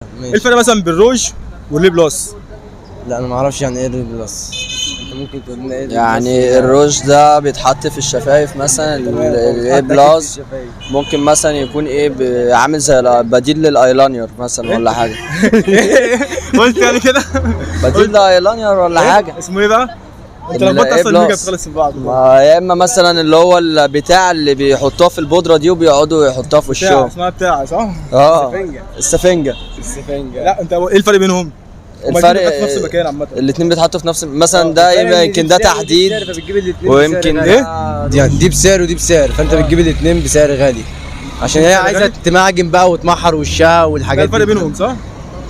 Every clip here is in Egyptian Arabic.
ماشي. الفرق مثلا بالروج وال lip gloss؟ لا انا ما اعرفش يعني ايه ال lip gloss. انت ممكن تقول لنا ايه ال lip gloss؟ يعني الروج ده بيتحط في الشفايف مثلا، ال lip gloss ممكن مثلا يكون ايه، عامل زي بديل للايلاينر مثلا ولا حاجة. قلت يعني كده. بديل للايلاينر ولا حاجه. اسمه ايه بقى؟ انت ال لخبطت A اصلا ال make up plus. خالص في بعض. ما يا اما مثلا اللي هو البتاع اللي بيحطوها في البودره دي وبيقعدوا يحطوها في بتاع وشهم. اسمها بتاع صح؟ اه، السفنجه. السفنجه. لا انت ايه الفرق بينهم؟ هما الفرق الاتنين بيتحطوا في نفس المكان عامة. الاثنين بيتحطوا في نفس مثلا، ده يبقى يمكن ده تحديد ويمكن ايه؟ دي يعني دي بسعر ودي بسعر، فانت بتجيب الاثنين بسعر غالي عشان هي عايزه غالي؟ تمعجن بقى وتمحر وشها ده والحاجات الفرق دي. بينهم صح؟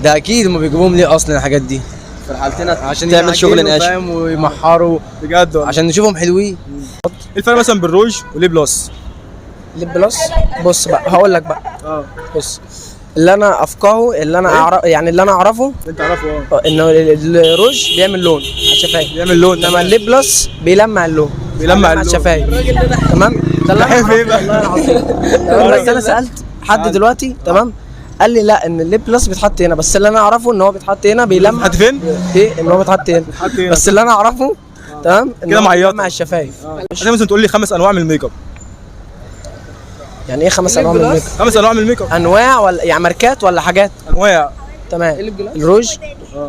ده اكيد هما بيجيبوهم ليه اصلا الحاجات دي؟ في الحالتين عشان تعمل شغل يعجنوا، ناشف. فاهم، ويمحروا بجد والله. عشان نشوفهم حلوين. ايه الفرق مثلا بالروج وال lip gloss؟ lip gloss، بص بقى هقول لك بقى. اه. بص، اللي انا افقهه، اللي انا اعرف، يعني اللي انا اعرفه انت عارفه اه. انه الروج بيعمل لون على الشفايف، بيعمل لون. انما ال lip gloss بيلمع اللون. بيلمع على اللون. الشفايف، تمام؟ ده اللي انا عارف ايه أعرفه بقى؟ والله العظيم. تمام، بس انا سالت حد دلوقتي، تمام، قال لي لا، ان ال lip gloss بيتحط هنا، بس اللي انا اعرفه ان هو بيتحط هنا بيلمع. بيتحط فين؟ ايه، ان هو بيتحط هنا. بيتحط هنا. بس اللي انا اعرفه، تمام، ان كده هو معيطة. بيلمع الشفايف. انت مثلا تقول لي خمس انواع من ال make up. يعني ايه خمس انواع من ال make up؟ خمس انواع من ال make up. انواع ولا يعني ماركات ولا حاجات؟ انواع. تمام، الروج،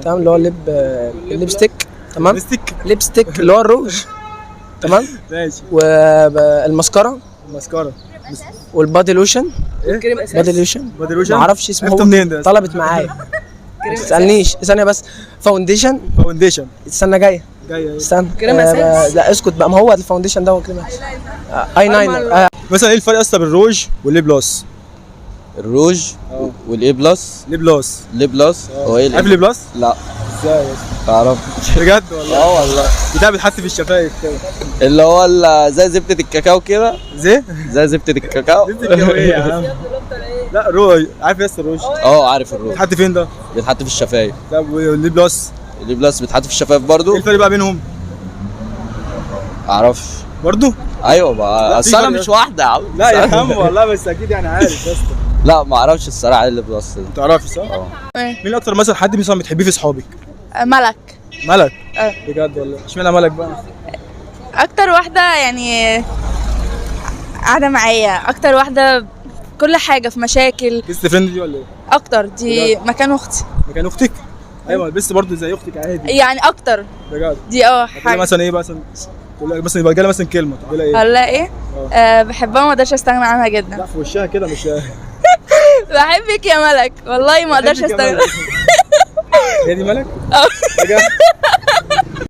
تمام، اللي هو ال lip، ال lipstick، تمام. lipstick. lipstick اللي هو الروج، تمام. ماشي. والماسكارا. ماسكارا. وال body lotion. ايه؟ body lotion. body lotion. ما اعرفش اسمه. عرفته هو منين ده؟ طلبت معايا، ما تسالنيش ثانية بس. foundation. foundation. استنى جاية. جاي. استنى. كريم أساس. لا اسكت بقى، ما هو ال foundation ده هو كريم أساس. ايلاينر. مثلا ايه الفرق اصلا بالروج وال lip gloss؟ الروج وال A plus. lip gloss. lip gloss هو ايه؟ عارف lip gloss؟ لا. ازاي يا اسطى؟ اعرف. بجد والله. اه والله. بتاع بيتحط في الشفايف كده. اللي هو زي زبدة الكاكاو كده. زي؟ زي زبدة الكاكاو. زبدة الكاكاو ايه يا عم؟ لا روج، عارف يا اسطى الروج؟ اه عارف الروج. بيتحط فين ده؟ بيتحط في الشفايف. طب وال lip gloss؟ ال lip gloss بيتحط في الشفايف ايه برضو. الفرق بقى بينهم؟ اعرفش. برضو؟ ايوه بقى، لا، اصل في انا فرق. مش واحدة يا عم. لا يا عم والله، بس اكيد يعني عارف يا اسطى. لا ما اعرفش الصراحة ايه ال lip gloss ده. ما تعرفش صح؟ اه. مين اكتر مثلا حد مثلا بتحبيه في اصحابك؟ ملك. ملك؟ اه. بجد والله، اشمعنى ملك بقى؟ اكتر واحدة يعني قاعدة معايا، اكتر واحدة كل حاجة في مشاكل. best friend دي ولا ايه؟ اكتر، دي مكان اختي. مكان اختك؟ ايوه بس برضه زي اختك عادي. يعني اكتر. بجد. دي اه تقول لها حاجه. مثلا ايه مثلا؟ تقول لها مثلا يبقى جالها مثلا كلمة تقول لها ايه؟ ولا ايه؟ آه بحبها، ما اقدرش استغنى عنها جدا. لا في وشها كده مش بحبك يا ملك والله ما اقدرش بحبك يا استغنى. ملك. هي دي ملك؟ اه. بجد؟